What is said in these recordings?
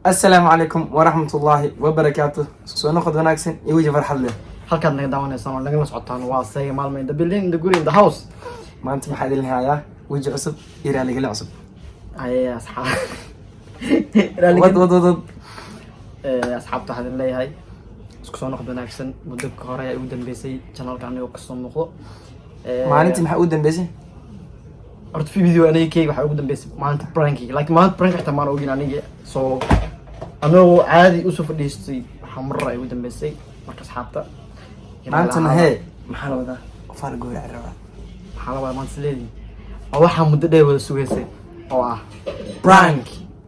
Assalaamu calaykum waraxmatullaahi wabarakaatu. Isku soo noqod wanaagsan iyo weji farxad leh. Halkaad naga daawanaysaan oo nagala socotaan waa Sayga Maalmo in the building, in the guri, in the house. Maanta maxaa idin hayaa? Weji cusub iyo raaligeli cusub. Aye, asxaab. Wad wad wad wad. Asxaabta, waxaan idin leeyahay isku soo noqod wanaagsan. Muddo ka hore ayaa ugu dambeysay channelka anigoo kasoo muuqdo. Maalintii maxaa ugu dambeysay? Horta video aniga keyga waxaa ugu dambeysay maalinta prankiga, laakiin maalinta prank xitaa maan ogin aniga. Soo anigoo caadi usoo fadhiistay waxaa marar ay ugu dambeysay. Marka asxaabta, Maantana hee, maxaa la wadaa? Qofaa la gowraci rabaa. Maxaa la wadaa maanta isleedihin? Waa waxaa muddo dheer wada sugaysay oo ah prank.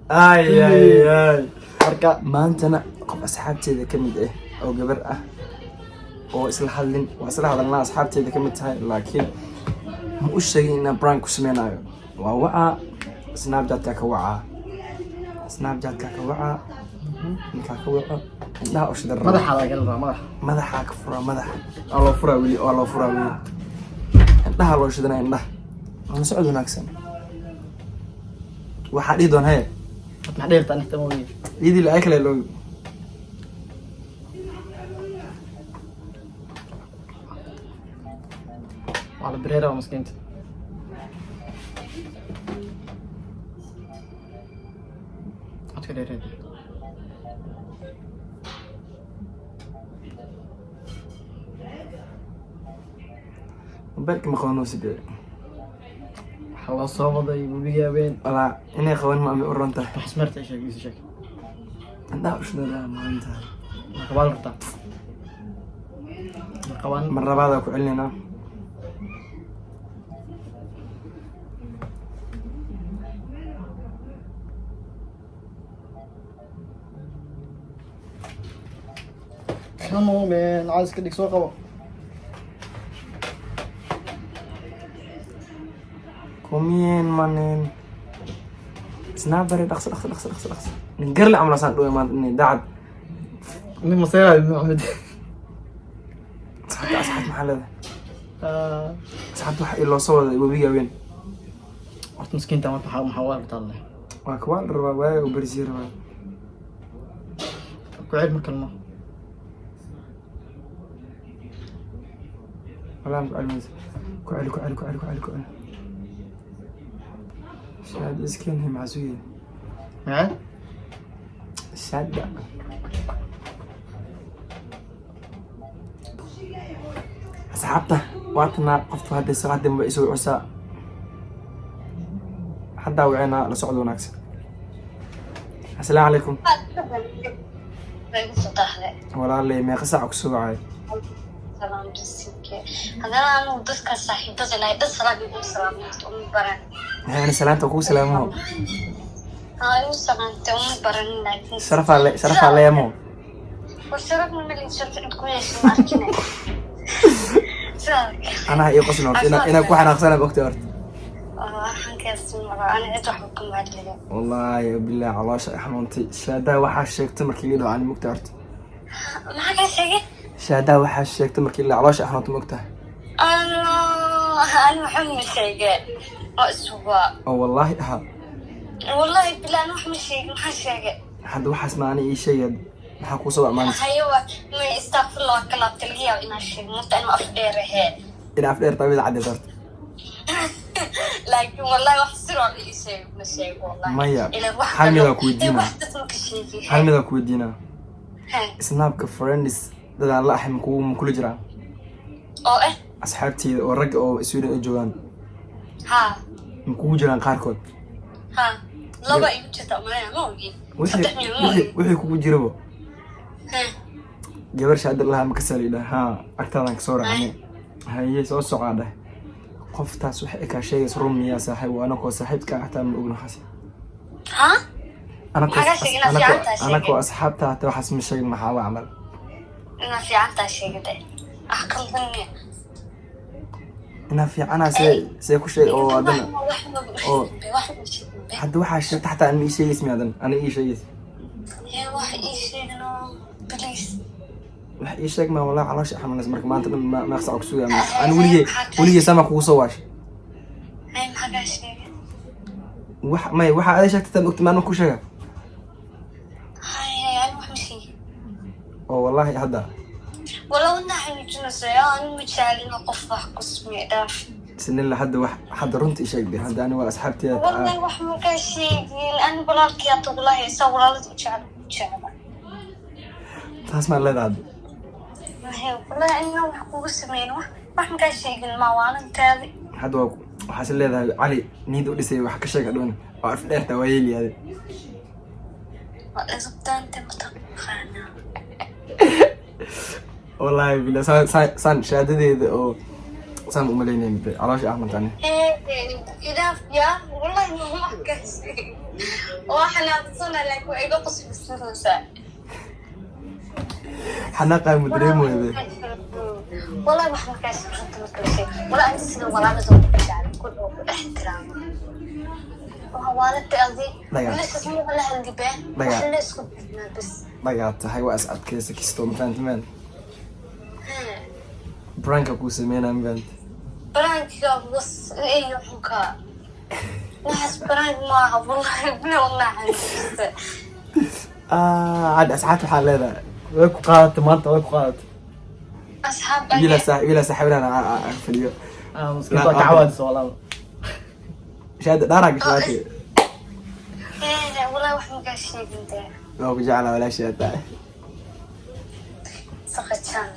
Ay ay ay. Marka maantana qof asxaabteeda ka mid ah oo gabar ah oo isla hadlin, waa isla hadalnaa, asxaabteeda ka mid tahay, laakiin ma u sheegin inaan prank ku sameynayo. Waa wacaa, Snapchatka ka wacaa, Snapchatka ka wacaa. Ninkaa ka waco, indhaha u shidar. Madaxa laga rabaa, madaxa. Madaxaa ka furaa, madaxa waa loo furaa weli, waa loo furaa weli. Indhaha loo shidanaa, indhaha. Waa socod wanaagsan. Waxaa dhihi doon hee. Maxaa dheerta anixta ma ogi. Iyadii la kale loo Waa la bireera, waa maskiinta. Codka dheereed. Mobaylka ma qabanoo sidee? Waxaa loo soo waday webiga habeen. Walaa inay qaban ma amay u ron tahay. Wax smarta sheeg, isi sheeg. Indhaha u shidanaa maalinta. Ma qabaan rabtaa? Ma qabaan? Mar labaadaa ku celinaynaa. Come on, man, caadi iska dhig, soo qabo. Kumien manen snabare, dhaqso dhaqso dhaqso dhaqso dhaqso. Nin garle camal asaan dhaway maanta inay daacad. Nin maseerayo Maxamed. Asxaabta, asxaabta, maxaa leedahay asxaabta? Waxa ii loo soo waday webiga weyn. Horta miskiinta marka maxaa waa rabtaa leh? Waa kuwaa la rabaa, waaga u bersii rabaa. Ku cel mar kalma. Walaa ma ku celimaysa. Ku celi, ku celi, ku celi, ku celi, ku celi. Shaad iskeen maxaa sugaya? Maxaa? Shaada asxaabta, waatanaa qoftu hadda saacaddan ba isoo cusaa, haddaa waceynaa. La socod wanaagsan. Assalaamu calaykum. Way igu soo daahday. Walaalay, meeqa saac kusoo wacay? Salaam bisinke. Haddana anigu dadka saaxiibada nahay dhan salaam igu salaamta uma baran. Maxay ani salaanta kugu salaamaho? Haa, igu salaamta uma baran, laakiin sharafaa le, sharafaa leemo. War sharaf ma malin, sharaf cid ku yeesha ma arkine. Sidaa Anaha ii qoslin horta inaa ku xanaaqsanaad ogtay horta. Waxaan kaasi mara ani cid waxba kama hadlayo. Wallaahi billahi, caloosha ay xanuuntay. Shaadaa waxaa sheegtay markii lii dhaho ani mugta horta. Maxaa kaa sheegay? Shaadaa waxaa sheegtay markii la caloosha ay xanuuntay, mogtahay? Allah, ani waxa ma sheegay oo isuba. Oo wallaahi ahaa. Wallahi bilaa ani wax ma sheegin, maxaa sheegay? Hadda waxaas ma ani ii sheegay, maxaa kuu soo amaanaysa? Haye, ma istaafurlah, waa ka laabtay, laga yaabo inaan sheego murta inuu af dheer ahee. In af dheer taabida caddeed horta. Laakiin wallahi wax siroo la ii sheego ma sheego wallahi. Maya, Ilaan wax hal midaa kale- ku weydiinaa. Wax dad ma ka sheegi. Hal midaa ku weydiinaa. He. Snapka friends dadaan la ahay makugu ma kula jiraan? Oo eh? Asxaabteyda oo ragga oo Sweden ay joogaan. Ha. Ma kugu jiraan qaarkood? Ha, laba igu jirta malena, ma ogi. Wixii Saddex mil ma wixii ogi. Wixii kugu jirabo. He. Gabar shaada lahaa ma kasal idhah haa, agtaadaan kasoo raacnay, haye soo socaa dheh. Qoftaas waxay kaa sheegaysa run miyaa saaxiib? Waa anakoo saaxiibka xataa ma ogno waxaas. Ha. Anakoo Maxaa sheegay? Inaad fiican tahay sheegay. Anakoo asxaabta hataa waxaas ma sheegin, maxaa waa camal? Inaa fiican tahay sheegade, wax qaldan miya? Inaa fiicanaa see ku sheeg oo haddana wax oo- wax ma sheegin. Hadda waxaa sheegta xataa ani ma ii sheegaysa miya? Hadan ani ii sheegaysa. Hee, wax ii sheegno please. Wax ii sheeg maa? Wallahi caloosha xanuunaysa. Marka maanta dhan meeq saac ku sugaa ani? Weligey weligey sama kugu soo waashay. Hay, maxaa kaa sheegay? Wax may, waxaa aday sheegtay taan ogta maanu ku sheega. Sheegin. Oo wallaahi hadda. Wala wadnaa xanuujinaysa yaa, anu ma jecelina qof wax ku sameeya, dhaaf. Sinila, hadda wax, hadda runta ii sheeg de. Hadda ani waa asxaabteeda. Wallahi wax makaa sheegin ani. Walaalkii hata, wallahi isaa walaalada u jecel u jecla. Taas maan leedahay hadda? Mahe, wallahi ina wax kugu sameyn, wax makaa sheegin, maa waalintaadi. Hadda waa waxaas leedahay Cali niyad u dhisay, wax ka sheega dhoon waa af dheerta, waa yeeliyaade. Waa isabtaante, mataqaanaa. Wallaahi bila saan saan shahaadadeeda oo saan umalaynayn be caloosha ahmad ani. Idaaf yaa, wallahi ma wax kaa sheegin, waa xanaaqsana, laakiin waa iga qoslaysanaysaa. Xanaaqaa mu dareemoyde. Wallahi wax makaa sheegin, runta marka la sheego, wallahi ani sida walaalada ugu jecel kul oo ku ixtiraamo waa waalidta adi. Dhagaa. Wiilashaas ma la hadli been. Dhagaa. Wax la isku dirnaa bas. Dhagaa tahay, waa is adkaysa kistoo, mafahantimaan prank-ka kuu sameynaa, mafahante? Prank-iga was iyo xunka waxaas prank maaha, wallahi bila wadnaa xanuunsa. Hadda asxaabta waxaa leedahay? Way ku qaadatay maanta, way ku qaadatay. Asxaab. Wiila wiila saaxiibadaan fadhiyo. Ah, maskiinta waa ka cawaadisa walaal. Shaada dhaaraa gashaate. Wallahi wax makaa sheegin dee. Waa ku jeclaa, walaashaa tahay. Saqajaan.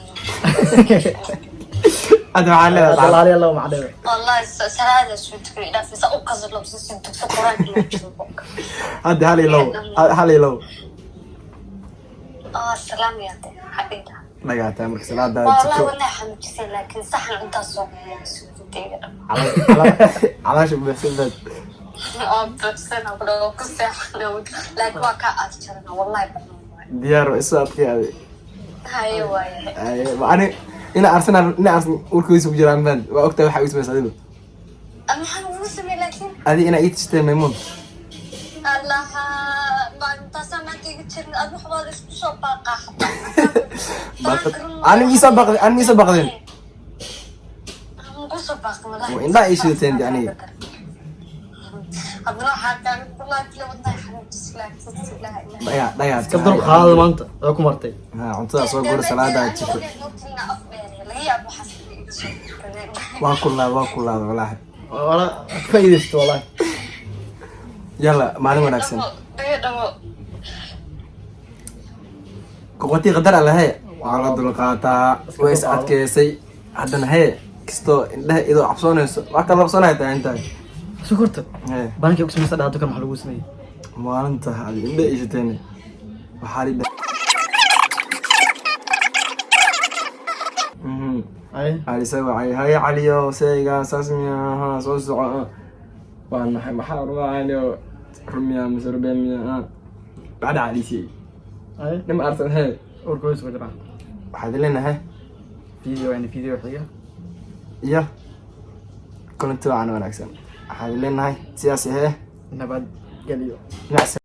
Hadda waxaa leedahay asxaab? Walaaliya laba macdhewe. Wallahi salaada soo tukay, dhaafisa u qaslo si dugsi quraanka loo joogo. Hadda hal iyo labo, hal iyo labo. Ah, salaam yaate xaqiiqa. Dhagaa tahay, marka salaada wallahi tuko. Wadnaa xanuujisay, laakiin saxan cuntaa soo soo degay. Caloosha buuxsan baad. Oo buuxsana kudhaw ku seexana, laakiin waa kaa aad jarana, wallahi badan waay. Diyaar waa, isu adkay adi. Haye waaye. Ay, ma ani ina Arsenal, ina Arsenal urkiisa ku jiraan baan waa ogtahay waxa igu samaysa adiba. Maxaan ugu samey laakiin? Adi inaa ii tistee Maymuun. Allaha, maalintaasa maanta iga jirin, ad wax baad isku soo baaqaa. Ani miisa baqdin, ani miisa baqdin. Mugu soo baaqin wallahi. Waa indhaha ii shidateen de aniga. Haddana waxaa taagan, wallahi bila wadnaha xanuujis, laakiin ilaha ilaha. Dhagaa, dhagaa. Iska dul qaada, maanta way ku martay. Ha, cuntada soo gura, salaada jiko. Waa kulaada, waa kulaada wallaahi. Wala ka faa'iidaysto wallahi. Yalla, maalin wanaagsan. Dhamo. Qoqotii qadar alle hee, waa la dulqaataa, way is adkeysay. Haddana hee, kastoo indhaha idoo cabsoonayso, waa kala labsoonaya tahay intahay. Sokorta. Hee. Baankii ku samaysa dhahdo kan maxaa lagu sameeyey? Maalinta adi indhaha ishateen waxaa li. Ay. Cali wacay, haye Caliyo, seega saas miya? Ha, soo soco. Waa naxay, maxaa rabaa Caliyo, rumiya mise rubeen miya? Bacda Calisiyey. Ay. Nima arsan hee. Urka way soo jiraan. Waxaad leenahay Video yani video xiga. Iyo kulanti wacan wanaagsan waxaad leenahay sidaas hee. Nabad geliyo. Macsa.